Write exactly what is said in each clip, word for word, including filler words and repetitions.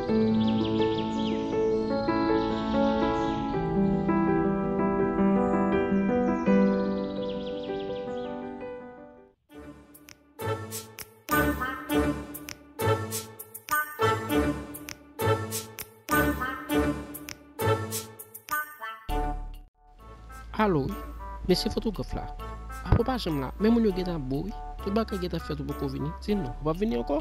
Alo, wi. Mesye fotograf la. Apa w pa janm la, men moun yo gentan bo, wi. Tout bagay gentan fèt, ou poko vini. Di non, ou p ap vini ankò?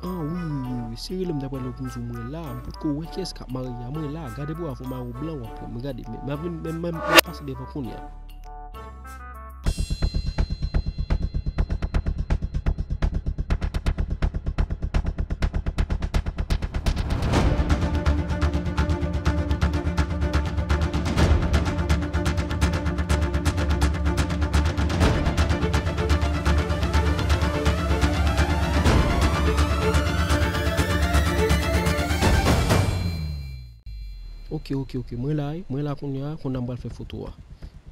Ah, wi, wi, wi, wi. Se rele m t ap rele w pou m di w mwen la. M potko wè kiyès k ap marye a. Mwen la, gade pou w avè w mayo blan w ap pran. Mwen gade, men m ap vin, men m ap pase devan kounye a. Ok, ok, ok. Mwen la, wi. Mwen la kounye a, kounye a m pral fè foto a.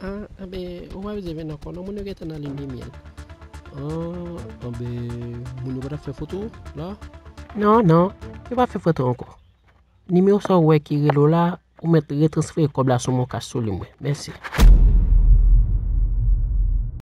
Ah, enben, ou pa bezwen vin ankò non, moun yo gentan nan liy de mye. Ah, enben, moun yo pa t ap fè foto la? Non, non, yo pa fè foto ankò. Nimewo sa w wè ki rele w la, ou mèt retransfere kòb la sou mon kach sou li mwen. Mèsi.